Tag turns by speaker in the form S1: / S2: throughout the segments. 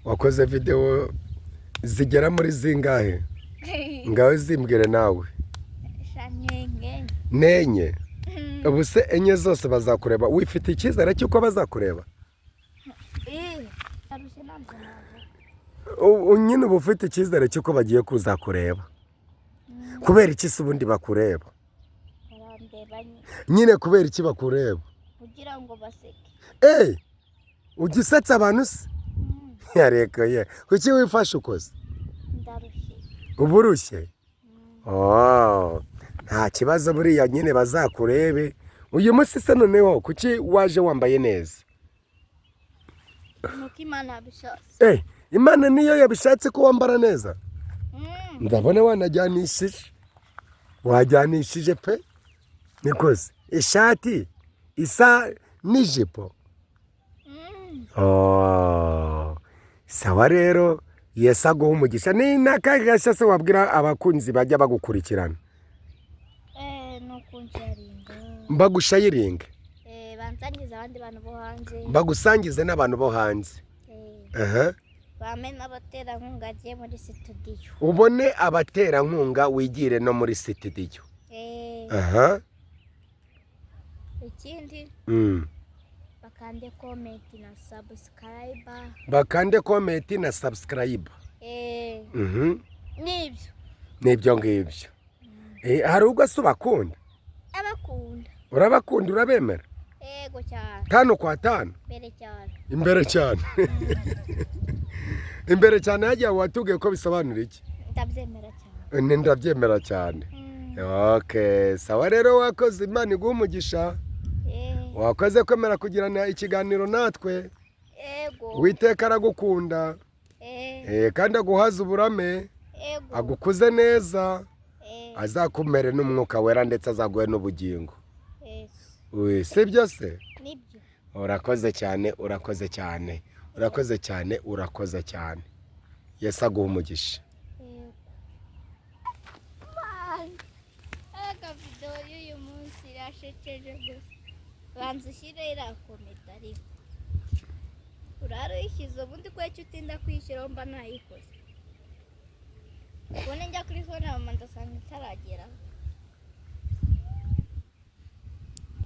S1: Wakoze videwo zigera muri zingahe? Ngawe zimbwire nawe.
S2: Shanyenye.
S1: Nenye. Ubu se enye zose bazakureba? Wifitiye icyizere cy'uko bazakureba?
S2: Arushye ntabwo navuga.
S1: Nyine uba ufite icyizere cy'uko bagiye kuzakureba. Kubera iki se ubundi bakureba?
S2: Barandeba nyine.
S1: Nyine kubera iki bakureba?
S2: Kugira ngo baseke.
S1: Eh, ujya usetsa abantu se? Yareka ye. Kuki wifashe ukoze?
S2: Ndarushye.
S1: Uba urushye? Oh, nta kibazo buriya nyine bazakurebe. Uyu munsi se noneho kuki waje wambaye neza?
S2: Nuko Imana yabishatse.
S1: Eh, Imana niyo yabishatse ko wambara neza. Ndabona wanajyanishije. Wajyanishije pe. Nikoze. Ishati isa n'ijipo. Oh. Sawa rero Yesu aguha umugisha. Ni n'akahe gashya se wabwira abakunzi bajya bagukurikirana?
S2: Ni ukunsharinga.
S1: Bagushayiringe.
S2: Bansangize abandi bantu bo hanze.
S1: Bagusangize n'abantu bo hanze. Aha.
S2: Bampe n'abaterankunga agiye muri situdiyo.
S1: Ubone abaterankunga wigire no muri sitidiyo. Aha.
S2: Ikindi bakande comment na subscribe.
S1: Bakande comment na subscribe.
S2: Nibyo.
S1: Nibyo ngibyo. Hari ubwo se ubakunda?
S2: Abakunda.
S1: Urabakunda, urabemera?
S2: Yego cyane.
S1: 5 kwa 5?
S2: Imbere cyane.
S1: Imbere cyane. Imbere cyane hagiye watubwiye ko bisobanura iki?
S2: Ndabyemera cyane.
S1: Ndabyemera cyane. Okay, sawa rero wakoze, Imana iguhe umugisha. Wakoze kwemera kugirana ikiganiro natwe.
S2: Yego.
S1: Uwiteka aragukunda. Kandi aguhaze uburame.
S2: Yego.
S1: Agukuze neza. Azakumere n'umwuka wera ndetse azaguhe n'ubugingo. Si byo se?
S2: Nibyo.
S1: Urakoze cyane, urakoze cyane. Urakoze cyane, urakoze cyane. Yesu aguhe umugisha.
S2: Aka video y'uyu munsi irashekeje gusa. Banza ushyire irakometa ariko. Urara uyishyize ubundi ko icyo utinda kuyishyiraho mba nayikoze. Ubundi njya kuri phone mama ndasanga itarageraho.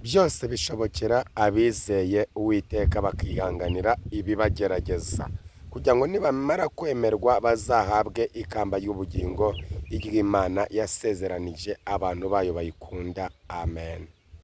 S1: Byose bishobokera abizeye Uwiteka bakihanganira ibibagerageza, kugira ngo nibamara kwemerwa bazahabwe ikamba y'ubugingo iry'Imana yasezeranije abantu bayo bayikunda. Amen.